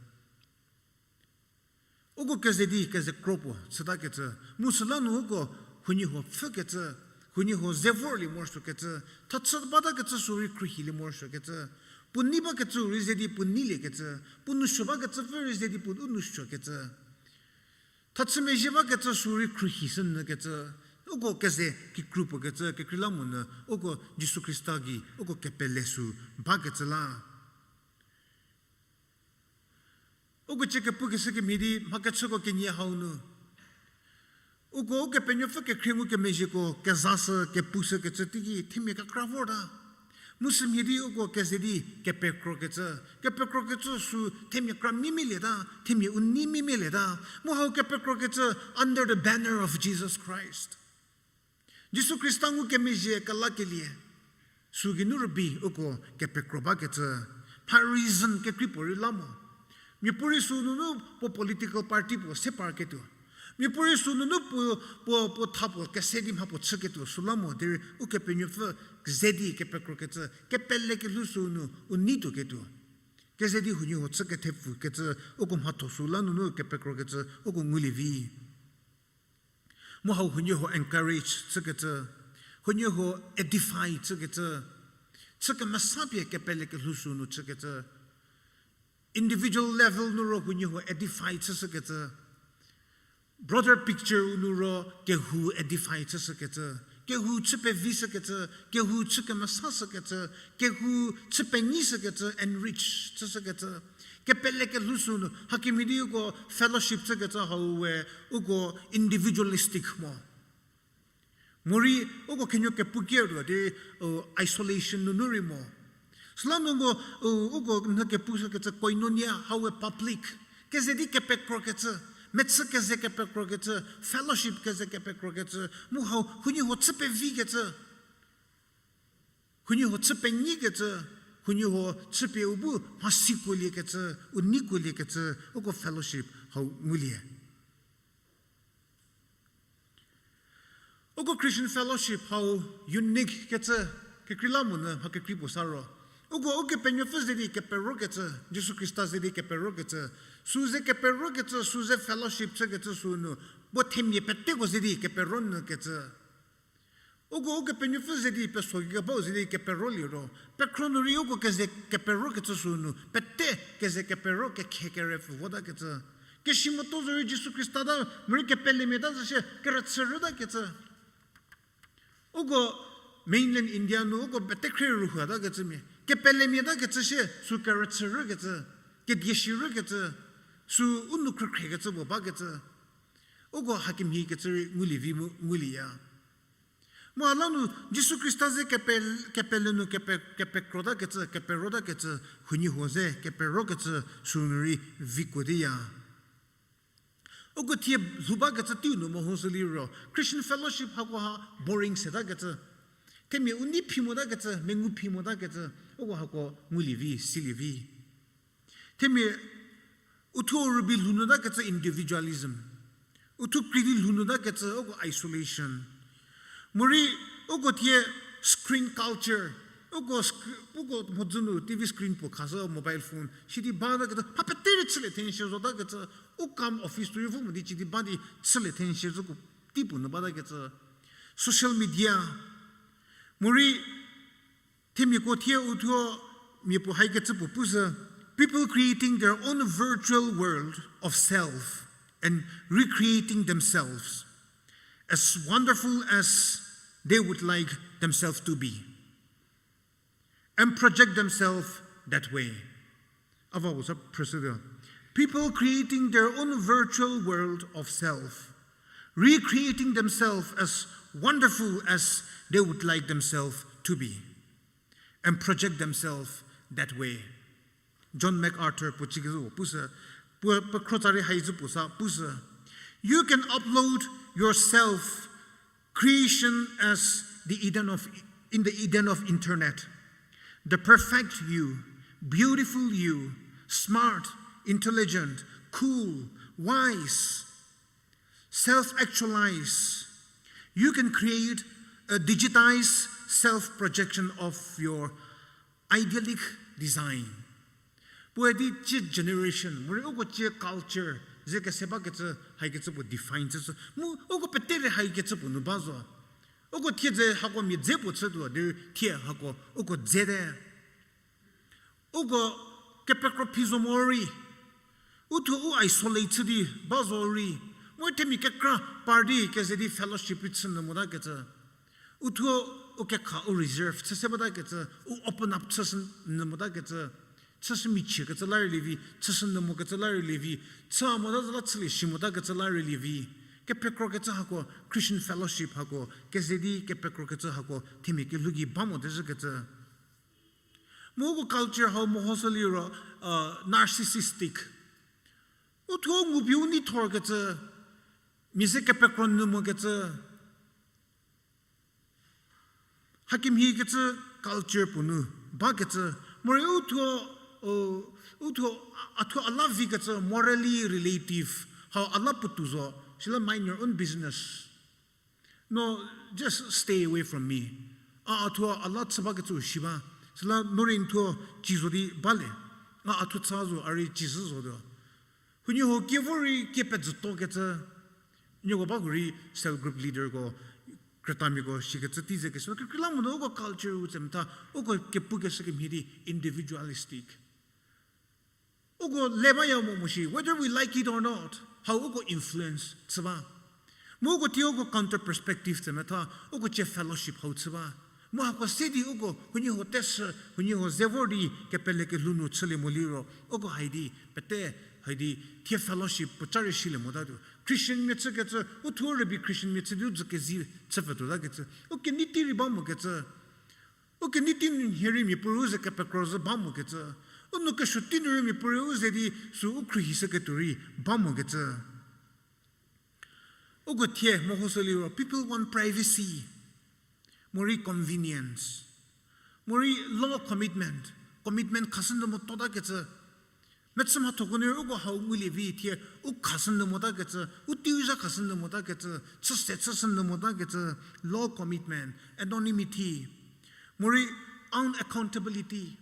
Uko keze di keze kro puo chütakecü, mu süla nu uko huoniehuo pfhükecü, huoniehuo ze vorlie morosuokecü, thachü batakecü sü rei khruohilie morosuokecü, puo nei bakecü rei ze di puo neiliekecü, puo nousuo bakecüpfü rei ze di puo u nousuokecü, thachü mezhie bakecü sü rei khruohishü nyükecü, uko keze kikru puo kecü, kekreilamonyü, uko Jisu Khrista gei, uko kepele sü bakecü la. Uko cie kepukeshü kemhie di mha kechüko kenie hau nu. Uko Ukepenuopfü kekhrie ngukemezhieko kezashü, kepushü kecü teiki themia kekra vorta. Mu sümhie di uko keze di kepekrokecü. Kepekrokecü sü themia kra mimie lieta, themia u nei mimie lieta. Mu hau kepekrokecü under the banner of Jesus Christ. Jisu Khrista ngukemezhie kelakelie, sü geinu rübei uko kepekro bakecü, mha reason kekrei puorei la mo. Miapuorei sü nunu puo political party puo se parketuo. Miapuorei sü nunu puo, puo, puo tha puo kese di mha puo chüketuo süla mo, derei Ukepenuopfü ze di kepekrokecü, kepele kelhou sü nu u neituoketuo. Keze di huoniehuo chü kethepfükecü, uko mhatho sü la nunu kepekrokecü, uko ngulie vi. Mu hau huoniehuo encourage chükecü, huoniehuo edify chükecü, chü kemesa pie kepele kelhou sü nu chükecü, individual level nu ro huoniehuo edify chüshükecü, broader picture u nu ro kehou edify chüshükecü, kehou chü pevishükecü, kehou chü kemesashükecü, kehou chü penyishükecü, enrich chüshükecü, kepele kelhou sü nu, hakemhie di uko fellowship chükecü hau we, uko individualistic mo. Morei uko khenuo kepu kietuo di, uh, isolation nunu rei mo. Süla nu uko, uh, uko nhü kepushükecü koinonia hau we public. Keze di kepekrokecü, mechü keze kepekrokecü, fellowship keze kepekrokecü, mu hau huoniehuo chü pevikecü, huoniehuo chü penyikecü, huoniehuo chüpie u bu mhasi kuoliekecü, u nei kuoliekecü, uko fellowship hau ngulie. Uko Christian fellowship hau unique kecü, kekreilamonyü mha kekrei puo sa ro. Uko Ukepenuopfü ze di keperokecü, Jisu Khrista ze di keperokecü, sü ze keperokecü, sü ze fellowship chükecü sü nu, puo themia peteko ze di kepero nyükecü. Uko Ukepenuopfü ze di peso kebau ze di kepero liro, pekhro nu rei uko keze keperokecü sü nu, pete keze kepero kekhe kere pfü votakecü. Kesi moto zorei Jisu Khrista ta, morei kepelemia ta zü shie, kerüchü rütakecü. Uko mainland India nu uko pete khrie rühua takecümia. Kepelemia takecü shie, sü kerüchü rükecü, kedie shi rükecü, sü u nu khrükhrekecü puo bakecü. Uko hakemhie kecü rei ngulie vi mu ngulieya. Mu a la nu Jisu Khrista ze kepe, kepele nu kepe, kepekro takecü, kepero takecü, huoniehuo ze keperokecü sü nu rei vikuo diya. Uko thie lhou bakecü teiu nu mehoshü liro, Christian fellowship hakoha boring setakecü. Themia u nei phi motakecü, mengu phi motakecü, uko hako ngulie vi, silie vi. Themia uthuo rübei lhou nu takecü individualism. Uthuo krei di lhou nu takecü uko isolation. Morei uko thie screen culture. Uko sc-, uko mhodzü nu T V screen puo khashü mobile phone. Sidi batakecü, mha pete rei chülie thenie shie zotakecü, u kam office tuo rei vo mo di sidi ba di chülie thenie shie züko tei puo nu batakecü. Social media. Morei themiako thie uthuo mia puo haikecü puo pushü, people creating their own virtual world of self and recreating themselves as wonderful as they would like themselves to be and project themselves that way. A va puo sa phrüshütuo. People creating their own virtual world of self, recreating themselves as wonderful as they would like themselves to be, and project themselves that way. John MacArthur puo chükecü puo pushü, puo pekhro tsa rei haizü puo sa pushü. You can upload your self creation as the Eden of, in the Eden of internet. The perfect you, beautiful you, smart, intelligent, cool, wise, self-actualize. You can create a digitized self-projection of your idyllic design. Puoe di cie generation, morei uko cie culture, ze kese bakecü, haikecü puo define chüshü. Mu uko pete rei haikecü puo nu ba zo. Uko thie dze hako mia dze puo chütuo, derei thie hako uko dzete. Uko kepekro phi zo morei, uthuo u isolate chü di ba zo rei, morei themia kekra party keze di fellowship rei chü nyü motakecü. Uthuo u kekha u reserve chü se batakecü, u open up chüshü nyü motakecü, chüshü michiekecü la rei lievi, chüshü nyü mokecü la rei lievi, chü mota zü la chülie shi motakecü la rei lievi. Kepekrokecü hako, Christian fellowship hako, keze di kepekrokecü hako, themia kelhou gei ba mo tezhükecü. Mu uko culture hau mehoshü liro, uh, narcissistic. Uthuo ngupie u neithorkecü, mia ze kepekro nyü mokecü. Hakemhiekecü culture puo nu bakecü, morei uthuo, o, uthuo a, a thuo a la vikecü morally relative, hau a la puotou zo, sila mind your own business. No, just stay away from me. A, a thuo a la chü bakecü shi ba, sila no rei n thuo ci zo di ba le, a, a thuo cha zo, a rei ci zhü zotuo. Huoniehuo kie vo rei kie pezütokecü, nieko ba hu rei cell group leaderko, krütamiako shikecü tei ze keshü, kekreilamonyü uko culture u tse metha, uko kepukeshü kemhie di individualistic. Uko le baya mo mo shi, whether we like it or not, hau uko influence chü ba. Mu uko thie uko counter perspective tse metha, uko cie fellowship hau chü ba. Mu hako se di uko huoniehuo teshü, huoniehuo ze vor di kepele kelhou nu chülie mo liro, uko hai di pete, hai di thie fellowship puo ca rei shilie motatuo. Christianmia chükecü, uthuo rübei Christianmia chü di u dzü kezi chü pfütuotakecü, u kenei tei rei ba mokecü. U kenei tei nu nhie rei miapuorei u ze kepekro zhü ba mokecü. U nou kesuo tei nu rei miapuorei u ze di sü u khruohishüketuo rei ba mokecü. Uko thie mehoshü liro, people want privacy, morei convenience, morei low commitment, commitment khashü nyü mototakecü. Mechü mhathoko nu rei uko hau ngulie vi thie, u khashü nyü motakecü, u teiu zha khashü nyü motakecü, chüse chüshü nyü motakecü, low commitment, anonymity, morei unaccountability.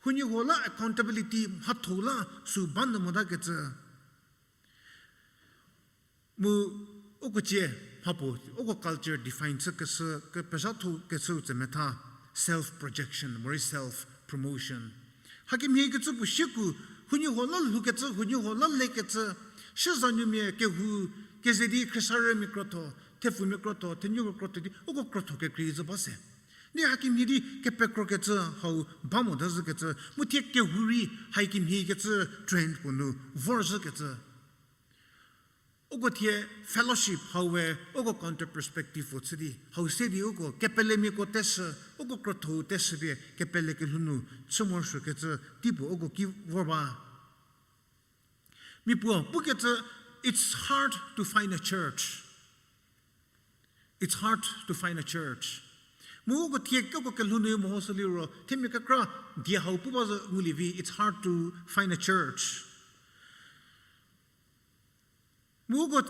Huoniehuo la accountability mhatho la sü ba nyü motakecü. Mu uko cie mhapuo, uko culture define chükeshü, kepezhatho kechüu tse metha self projection, morei self promotion. Hakemhie kecü puo shieku, huoniehuo la lhoukecü, huoniehuo la lekecü, shiezanuomia kehou, keze di khriesarümia krotho, thepfumia krotho, thenuko krotho di, uko krotho kekrei zü ba se. Di hakemhie di kepekrokecü hau ba mota zhükecü, mu thie kehou rei hakemhie kecü trend puo nu vor zhükecü. Uko thie fellowship hau we uko counter perspective puo chü di, hau se di uko kepelemiako teshü, uko krotho-u teshü pie kepele kelhou nu chü morosuokecü tei puo uko ki vor ba. Mia puo pukecü, it's hard to find a church. It's hard to find a church. Mu uko thie uko kelhou nu mehoshü liro, themia kekra die hau pu ba zo ngulie vi, it's hard to find a church. Mu uko,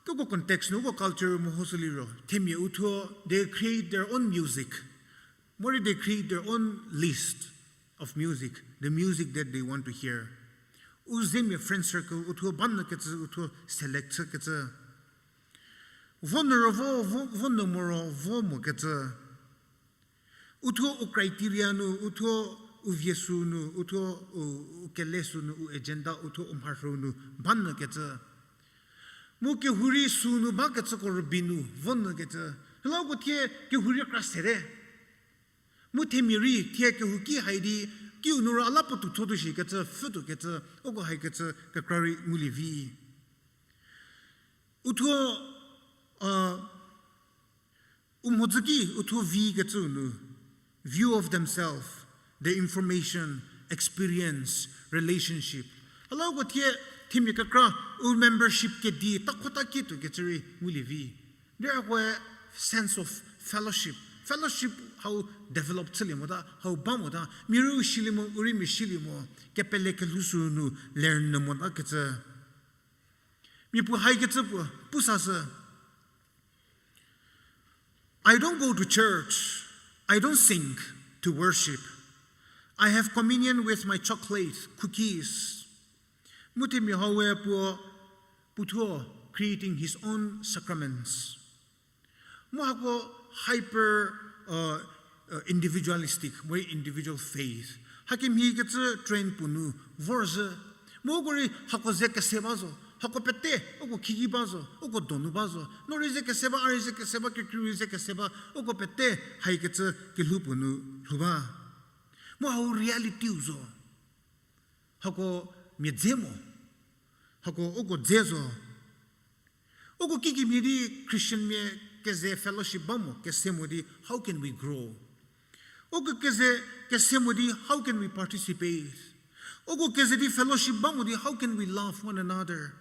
uko context nu, uko culture mehoshü liro, themia uthuo, they create their own music. Morei they create their own list of music, the music that they want to hear. U zemia friend circle uthuo ba nyükecü, uthuo select chükecü. Vo nyü ro vo, vo, vo nyü mo ro vo mokecü. Uthuo u criteria nu, uthuo u vie sü nu, uthuo u, u kele sü nu, u agenda, uthuo u mharhü nu ba nyükecü. Mu kehou rei sü nu bakecüko rübei nu vo nyükecü. Süla uko thie kehou rei kra sete. Mu themia rei thie kehouki hai di, kiu nu ro a la puotou thuo tuo shikecü, pfhütuokecü, uko haikecü kekra rei ngulie vi. Uthuo, u mhodzü ki uthuo vikecüu nu, view of themselves, the information, experience, relationship. A la uko thie themia kekra u membership kedi takhota kituokecü rei ngulie vi. Derei uko sense of fellowship, fellowship hau develop chülie mota, hau ba mota, mia rei u silie mo, u rei mia silie mo, kepele kelhou sü nu ler nyü motakecü. Mia puo haikecü puo, pu sashü. I don't go to church. I don't sing to worship. I have communion with my chocolate, cookies. Mu themia hau we puo, puothuo creating his own sacraments. Mu hako hyper, individualistic, morei individual faith. Hakemhie kecü trend puo nu vorzhü. Mu uko rei hako ze kese ba zo, hako pete uko khiki ba zo, uko donu ba zo. No rei ze kese ba, a rei ze kese ba, kekreiu rei ze kese ba, uko pete haikecü kelhou puo nu lhou ba. Mu hau reality-u zo. Hako mia dze mo. Hako uko dze zo. Uko kikemhie di Christianmia keze fellowship ba mo, kese mo di, how can we grow? Uko keze, kese mo di, how can we participate? Uko keze di fellowship ba mo di, how can we love one another?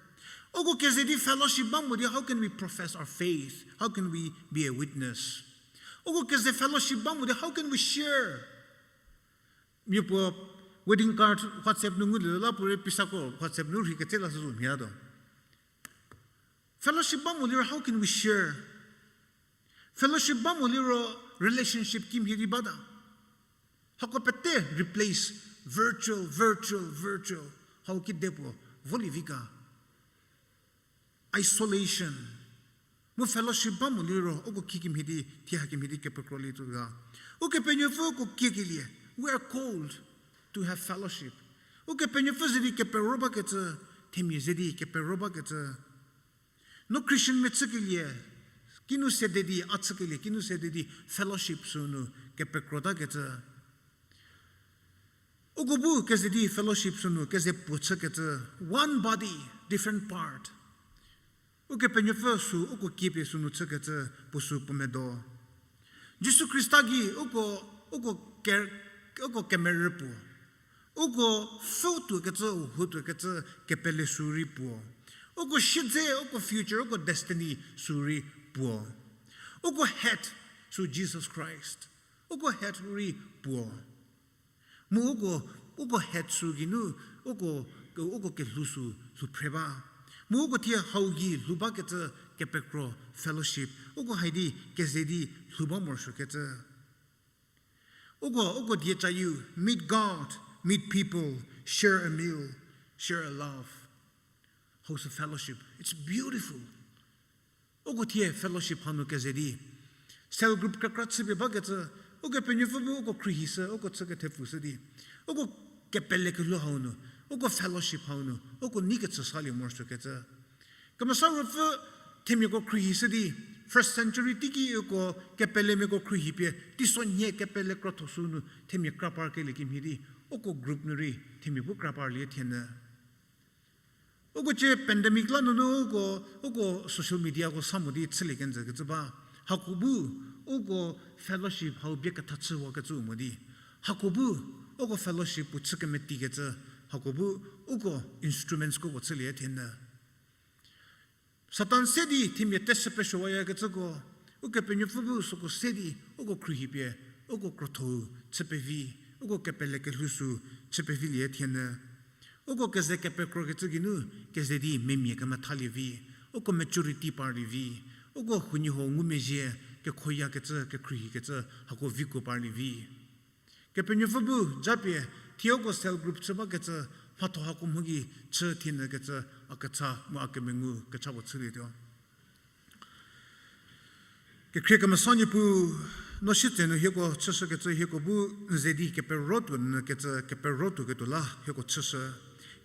Uko keze di fellowship ba mo di, how can we profess our faith? How can we be a witness? Uko keze fellowship ba mo di, how can we share? Mia puo wedding card WhatsApp nu ngulie la puorei pisako WhatsApp nu rhei ketse la sü zo mhie tuo. Fellowship ba mo liro, how can we share? Fellowship ba mo liro relationship kimhie di bata. Hako pete replace virtual, virtual, virtual. Hau kedipuo volie vi ga. Isolation. Mu fellowship ba mo liro, uko kikemhie di, thie hakemhie di kepekrolie tuo ga. Ukepenuopfü uko kiekelie, we are called to have fellowship. Ukepenuopfü ze di kepero bakecü, themia ze di kepero bakecü. No Christianmia chükelie, kinu sede di a chükelie, kinu sede di fellowship sünu kepekrotakecü. Uko bu keze di fellowship sünu keze puo chükecü, one body, different part. Ukepenuopfü sü uko kiepie sünu chükecü puo sü puo medo. Jisu Khrista gei uko, uko ke-, uko kemerü puo. Uko pfhütuokecü, u hutuokecü kepele sü rei puo. Uko siedze, uko future, uko destiny sü rei puo. Uko head sü Jesus Christ. Uko head rei puo. Mu uko, uko head sü geinu, uko, uko kelhou sü lhou phre ba. Mu uko thie hau gei lhou bakecü kepekro fellowship. Uko hai di keze di lhou ba morosuokecü. Uko, uko die chayieu, meet God, meet people, share a meal, share a love. Hau sü fellowship. It's beautiful. Uko thie fellowship hanu keze di cell group kekra chüpie bakecü, Ukepenuopfü bu uko khruohi shü, uko chü kethepfu shü di, uko kepele kelhou hau nu, uko fellowship hau nu uko nei kechü salie morosuokecü. Kemesa Ruopfü themiako khruohi shü di, first century teiki uko kepelemiako khruohi pie teisonhie kepele krotho sü nu themia kra parkelie kemhie di, uko group nu rei themia bu kra parlie thienyü. Uko cie pandemic la nunu uko, uko social mediako sa mo di chülie kenjü kecü ba. Hako bu uko fellowship hau bie ketha chüwakecü mo di, hako bu uko fellowship puo chü kemetikecü, hako bu uko instrumentsko puo chülie thienyü. Satan se di themia teshü pesuowayakecüko, Ukepenuopfü bu süko se di uko khruohi pie, uko krotho chü pevi, uko kepele kelhou sü chü pevilie thienyü. Uko keze kepekrokecü geinu keze di memia kemethalie vi, uko maturity parlie vi, uko huoniehuo ngumezhie kekhoyakecü, kekhruohikecü hako vikuo parlie vi. Kepenuopfü bu japie thie uko cell group chü bakecü mhatho hako mho gei chü thienyükecü a kecha mu a kemengu kecha puo chülietuo. Kekhrie kemesa Niepuu, no sietsenu hieko chüshükecü hieko bu n ze di kepero tuo nyükecü kepero tuoketuo la hieko chüshü.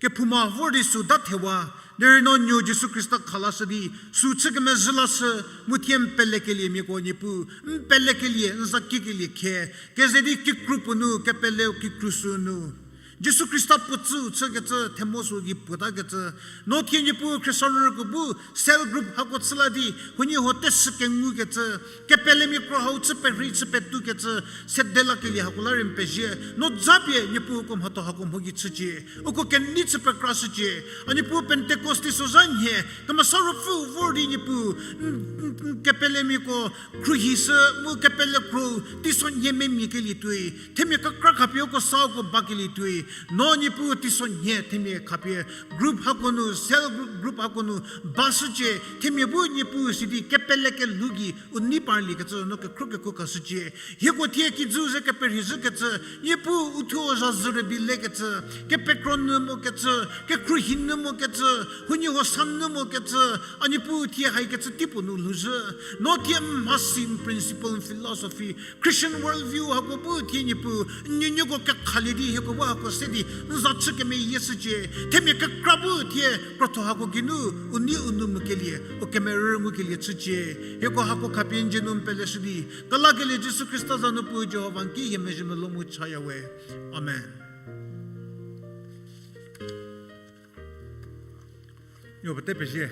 Kephouma vor di sü da thewa, derei no nuo Jisu Khrista khalashü di, sü chü kemezhü lashü, mu thie n pelekeliemiako Niepuu, n pelekelie, n za kikelie khe, keze di kikru puo nu, kepeleu kikru sü nu Jisu Khrista puo tsüu chükecü themo sü gei puotakecü, no thie Niepuu khriesarüko bu cell group hako chü la di, huoniehuo teshü kengukecü, kepelemia kro hau chü perhei chü petukecü, sede lakelie hako la rei n pezie, no japie Niepuu uko mhatho hako mho gei chücie, uko kenei chü pekrashücie, a Niepuu Pentecost teisozha nhie, kemesa ruopfü vor di Niepuu, n, n, n, kepelemiako khruohishü mu kepele kro teisonhie memia kelie tuoi, themia kekra khapie uko sa uko bakelie tuoi, no Niepuu teisonhie themia khapie group hako nu, cell group, group hako nu bashücie, themia bu Niepuu sidi kepele kelhou gei u nei parliekecü no kekhro kekuo khashücie. Hieko thie kijü ze keperheizhükecü, Niepuu uthuo zhazü rübei lekecü, kepekro nyü mokecü, kekhruohi nyü mokecü, huoniehuo sa nyü mokecü, a Niepuu thie haikecü teipuo nu lhouzhü. No thie n mhasi, n principle, n philosophy, Christian world view hako bu thie Niepuu, n nuonuoko kekhalie di hieko bu hako se di n za chü kemeyie shücie. Themia kekra bu thie krotho hako geinu u nei u nou mu kelie, u kemerü ngukelie chücie. Hieko hako khapie n dzie nu n peleshü di, kelakelie Jisu Khrista za nu Puu Jihova n ki hie mezhü melou mu chaya we. Amen. Yo pete pezie.